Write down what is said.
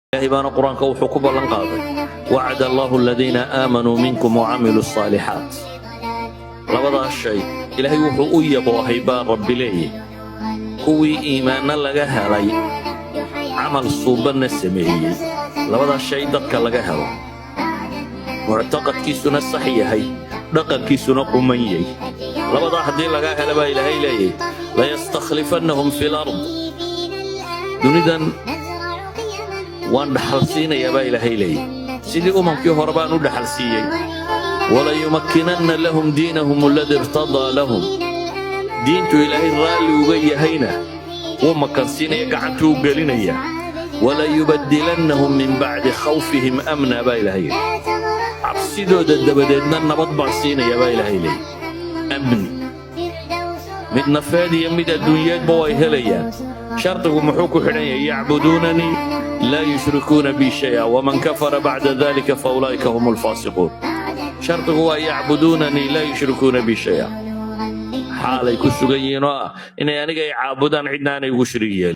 Ilaahay baana Qur-aanka wuxuu ku ballan qaaday: وعد الله الذين آمنوا منكم وعملوا الصالحات. Labadaas shay Ilaahay wuxuu u yaboohay baa Rabbi leeyahy kuwii iimaanna laga helay, camal suubanna sameeyey. Labadaas shay dadka laga helo, muctaqadkiisuna sax yahay, dhaqankiisuna quman yahay, labadaa haddii lagaa hela baa Ilaahay leeyahy: ليستخلفنهم في الأرض. Dunidan waan dhaxal siinayaa baa Ilaahay leeyahy, sidii umamkii hore baan u dhaxal siiyey. وليمكنن لهم دينهم الذي ارتضى لهم. Diintu Ilaahay raalli uga yahayna wuu makansiinaya, gacantuu u gelinaya. وليبدلنهم من بعد خوفهم أمنا baa Ilaahay yidhi. Cabsidooda dabadeedna nabad baan siinaya baa Ilaahay leeyahy. Amni mid nafeed iyo mid adduunyeedba way helayaan. Shardigu muxuu ku xidhan yahay? يعبدونني لا يشركون بي شيئا ومن كفر بعد ذلك فأولئك هم الفاسقون. Shardigu waa يعبدونني لا يشركون بي شيئا, xaalay ku sugan yihiin oo ah inay aniga ay caabudaan, cidna aanay ugu shariig yeelin.